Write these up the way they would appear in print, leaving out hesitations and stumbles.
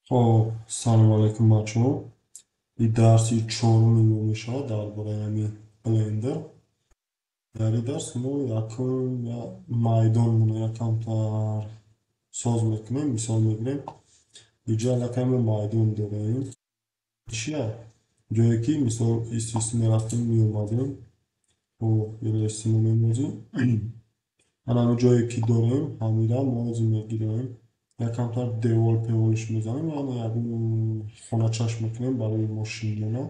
Хоб, салом алайкум, бачаҳо. Ин дарси чоруми мо мешавад дар бораи ҳамин Blender. Дар ин дарс мо якум майдонмонро якамтар соз мекунем, мисол мегирем. Инҷа аллакай мо майдон дорем. Чия? Ҷое ки мисол истиси мерафтем, меомадем. Хоб, иро истимо мемозем. Ана ҳамин ҷое ки дорем, ҳамира мо ҳозир мегирем. Якамтар девол певолиш мезанем, яъне ягон хоначаш мекунем барои мошинмона.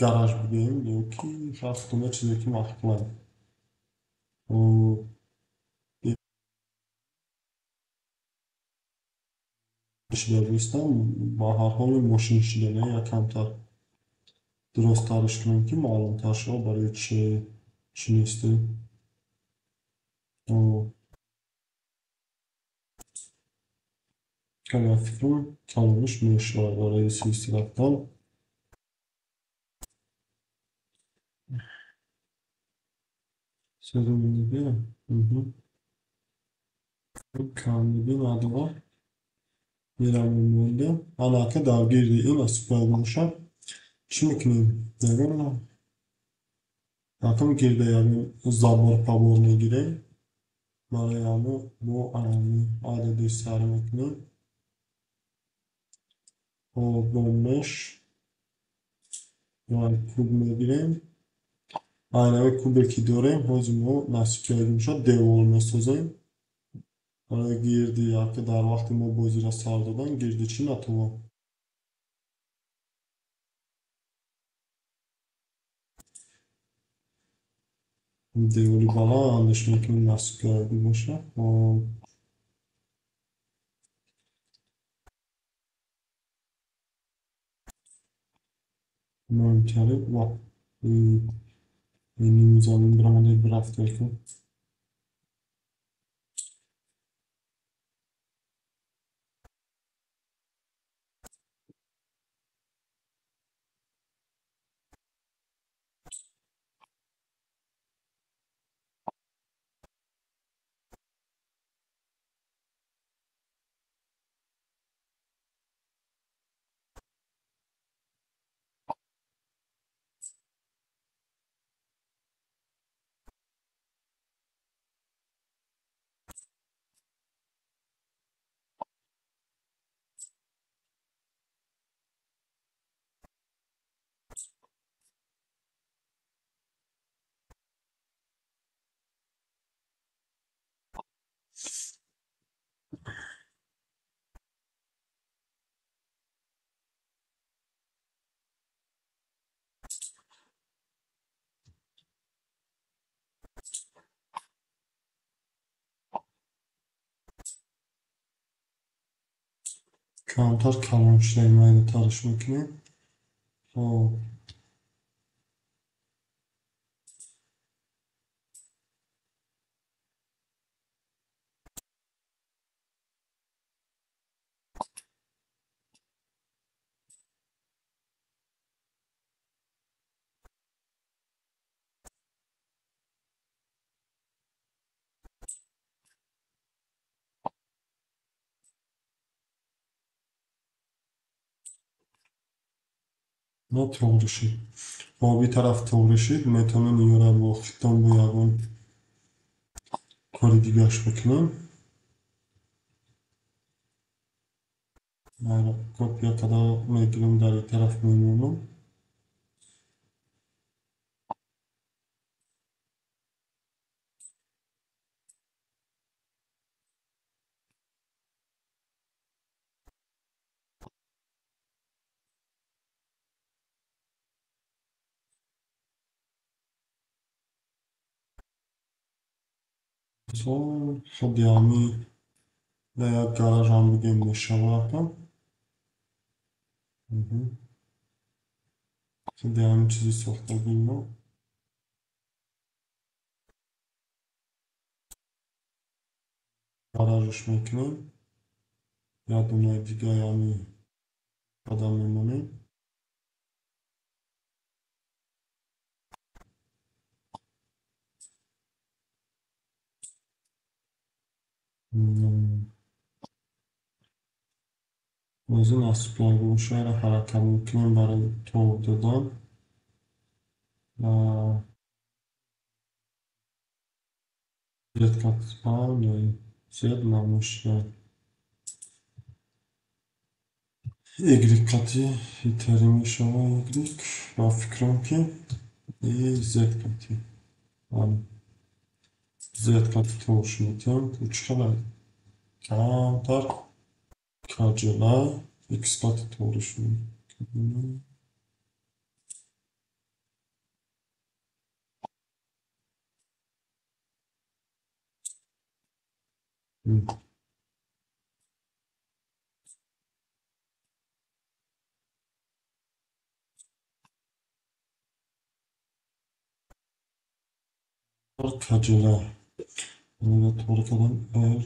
Гараж бигӯем ё ки ҳар худума чизе ки маъқулам. Шида бистам, ба ҳар ҳол мошин шидана якамтар дурусттарш кунем, ки маълумтар шавад барои чӣ нестем. Каме фикрам калониш мешавад барои систи рафтан. Камиди надорад. Меравем монда. Ана ка дар гирди ин асбоб бошад. Чӣ мекунем? Ягон якум гирда ягон забор пабор мегирем. Барои ҳамо бо анами адади сар мекунем. Хоб, бо меш ва куб мегирем. Айнави кубе ки дорем, ҳозир мо насиб мешавад девол месозем. Барои гирди яке дар вақти мо бозиро сар додан гирди чӣ натавон. Деволи баландаш мекунем, насиб бошад. Хоб. Муҳимтари ва ними замин биромада бирафта ку. Камтар калон шудаи майдатараш мекунем. Хоб. На туғри шид. Хоб, ин тараф туғри шид, метавонем инёра бо хитон бо ягон кори дигараш бикунем. Копия карда мегирем, дар ин тараф мемонам. Мисол, худи ҳамин дар як гаражам бигем мешавад. Худи ҳамин чизи сохтагии мо. Гаражаш мекунем. Як дунаи дигаи ҳамин қадам мемонем. Озин аз гӯшаро ҳаракат мекунем барои тоб додан. Z намешавад. Y қати итари мешавад Y ва фикрам ки и Z қати. Z қати тобш метиҳем. Чӣ қадар камтар каҷела X қати ториш мекунем. Каҷела. Тор кардам R.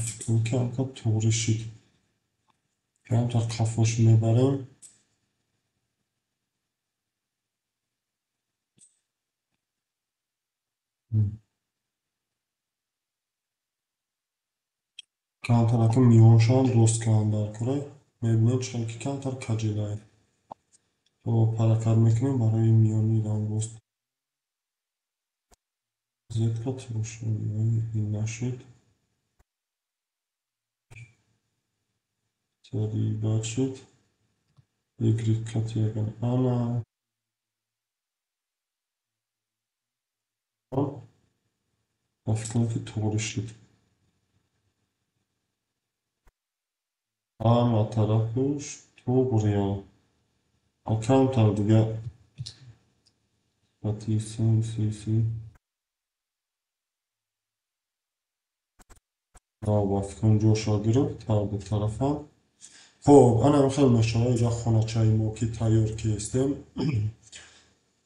Фикрам ки ҳамка тоғри шид. Камтар қафош мебарем. Камтар ака миёншам рост кардам дар кора. Мебинем чӣ хел ки камтар каҷелае. Хоб, ҳаракат мекунем барои миёни рост. Z қати бошад, ин нашуд. Тари бад шуд. Y қати ягон ана. Ба фикрам ки тоғри шуд. Ҳама тарафаш тоғрия. Камтар дига қати си. Ба фикрам ҷошо гирифт ҳар ду тарафам. Хоб, ана хел мешава иҷа хоначаи мо ки тайёр кистем.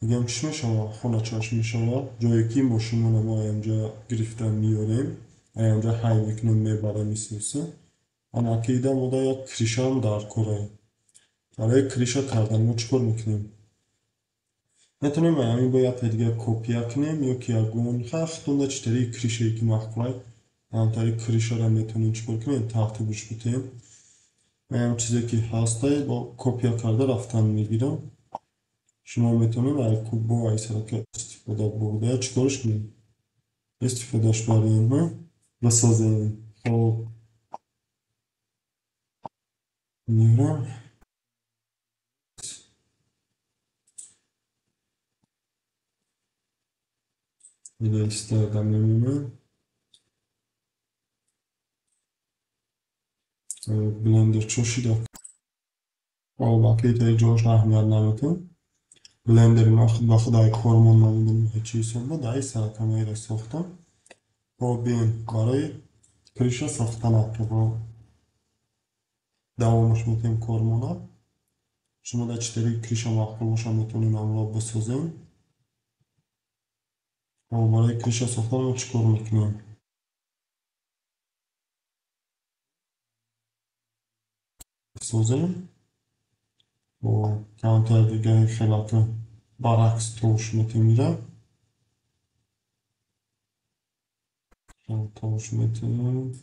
Мегӯям чӣ мешава? Хоначаш мешава. Ҷое ки мошинона мо аянҷа гирифта меёрем, аянҷа ҳай мекунем, мебарем исоса. Ана ки ида мода як кришам дар кора. Барои криша кардан мо чӣ кор мекунем? Метавонем ҳамин бо як дига копия кунем ё ки ягон хахтонда чӣ тари кришае ки маъқулай, ҳамтари кришаро метавонем чӣ кор кунем? Тартибаш битем. Ҳам чизе ки ҳастай бо копия карда рафтан мегирам. Шумо метавонед ай куб бо ай сарака истифода бурда чӣ корш кунем? Истифодаш барем, бисозем. Хоб, меорам. Ида истода мемонам. Блендер чо шида? Хоб, акита ҷош аҳамият наметем. Блендери ман худ ба худ ай кормон намедонам ай чӣ ҳисоб буд, ай саракамаеро сохтам. Хоб, биён барои криша сохтан бо давомаш метем кормона. Шумо дар чӣ тари криша маъқул боша метавонем амро бисозем. Хоб, барои криша сохтан мо чӣ кор мекунем? Созем. Бо камтар дигаи хелака баръакс тош метем ира. Тош метем.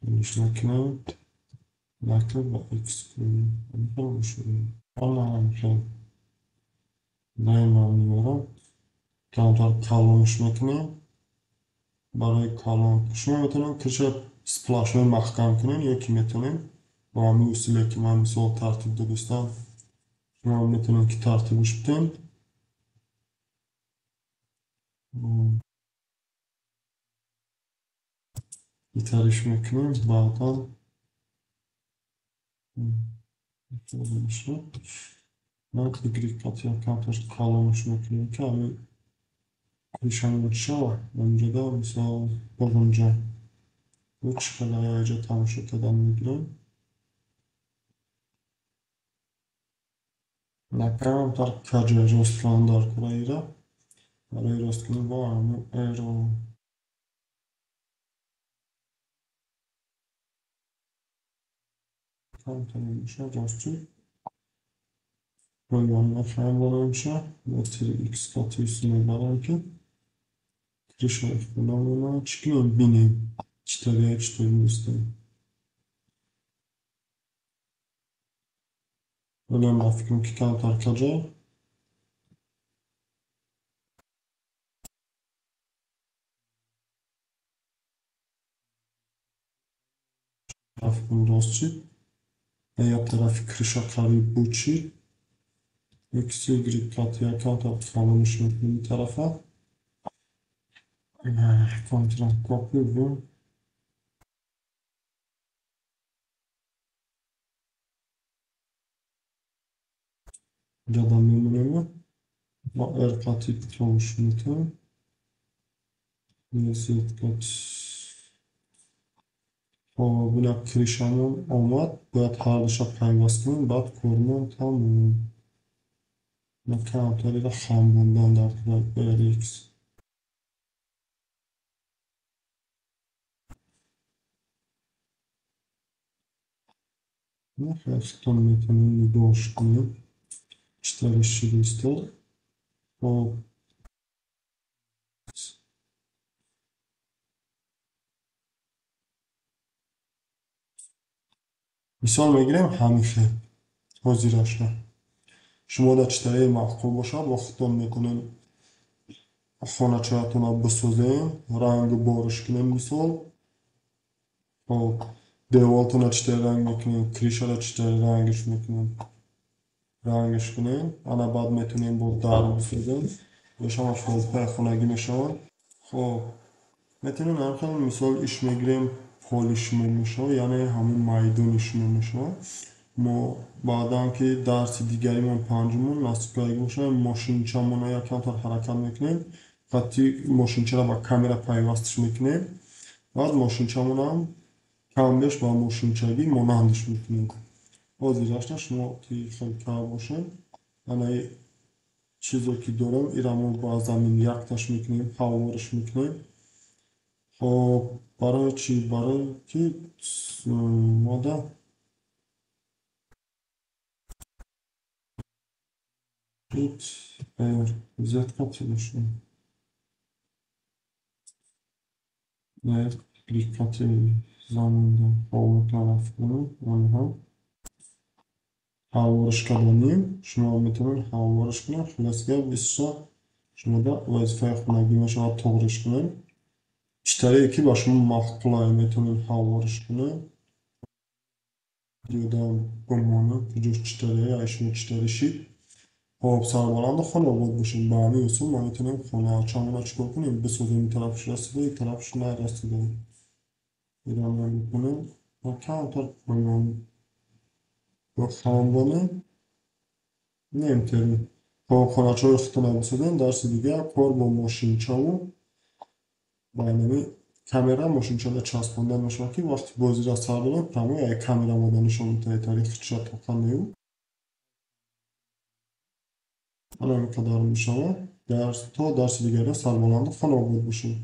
Ниш накунем. Накун ба X кунем. Ана хел. Даиман меорам. Камтар калонш мекунем. Барои калон шумо метавонед криша сплошной маҳкам кунем ё ки метавонем бо ҳамин усуле ки ман мисол тартиб додистам, шумо метавонед ки тартибаш бидем. Итариш мекунем, баъдан ман Y қати камтар калонш мекунем ки ҳамин кришамон чӣ шавад? Инҷода мисол биринҷа чӣ хела иҷа тамошо кардан мегирем. На камтар каҷа рост кунам дар кораира. Барои рост кунӣ бо ҳамин R-ро камтар мешавад рост шуд. Поён мехоҳем боло мешавад. Бо тири X қати мебарам ки Крышаи хонамона чӣ кунем, бинем чӣ тариа, чӣ тари нестем. Вале ба фикрам, ки камтар каҷа. Ба фикрам, рост шид. Як тарафи крыша қариб буд шид. X, Y қати якамтар калониш мекунем ин тарафа. Ctrl copy V. Ҷада мемонем ва R қати товуш метавем. Z қат. Хоб, бина, крышамон омад. Бояд ҳардуша пайваст кунем, баъд кормон тамом. На, камтарира хам мондан дар RX. Хеле метавонем нигоҳш кунем, чӣ тари шидиста. Хоб, мисол мегирем, ҳамин хел ҳозираша. Шумо дар чӣ таре маъқул бошад, бо худтон метавонем хоначаятонро бисозем, рангу бориш кунем, мисол. Хоб, девортонро чӣ тари ранг мекунем, крышаро чӣ тари рангш мекунем, рангш кунем. Ана, баъд метавонем бо дар бисозем. Ҳамаш вазифаи хонагӣ мешавад. Хоб, метавонем ҳамин хел, мисол, иш мегирем, поли шумо мешавад, яъне ҳамун майдони шумо мешавад. Мо баъдан, ки дарси дигаримон, панҷумон, насиб кардагӣ бошад, мошинчамонро якамтар ҳаракат мекунем, қати мошинчаро ба камера пайвастш мекунем, баъд мошинчамонам камбеш ба мошинчагӣ монандш мекунем. Ҳозирашна шумо хел кар бошед. Ана, чизе ки дорем, ира мо ба замин якташ мекунем, ҳавориш мекунем. Хоб, барои чӣ? Барои ки мода R Z қати бошад. R Y қати заминда ҳаво тараф кунем. Онҳо ҳавориш карданем. Шумо метавонед ҳавориш кунед. Хулос гап, бисёр шумода вазифаи хонагӣ мешавад, тоғриш кунед. Чӣ таре ки ба шумо маъқулае, метавонед ҳавориш кунед. Ёдам бимонад, куҷош чӣ таре, ай шумо чӣ таре шид. Хоб, сарбаланду хонобод бошед. Ба ҳамин усул мо метавонем хонаачамонро чӣ кор кунем? Бисозем. Ин тарафш расида, ин тарафш нарасида. Ира мо мекунем ва камтар поён бихамбонем. Немтерем. Хоб, хоначаҳои худтонро бисозем. Дарси дигар кор бо мошинчаву ба ҳамин камера мошинчада часпонда мешавад, ки вақти бозиро сар додем, прямо як камера мода нишон медиҳад, таърихи чиша тоқан нею. Ана, ин қадар мешавад. То дарси дигарро сарбаланду хонобод бошед.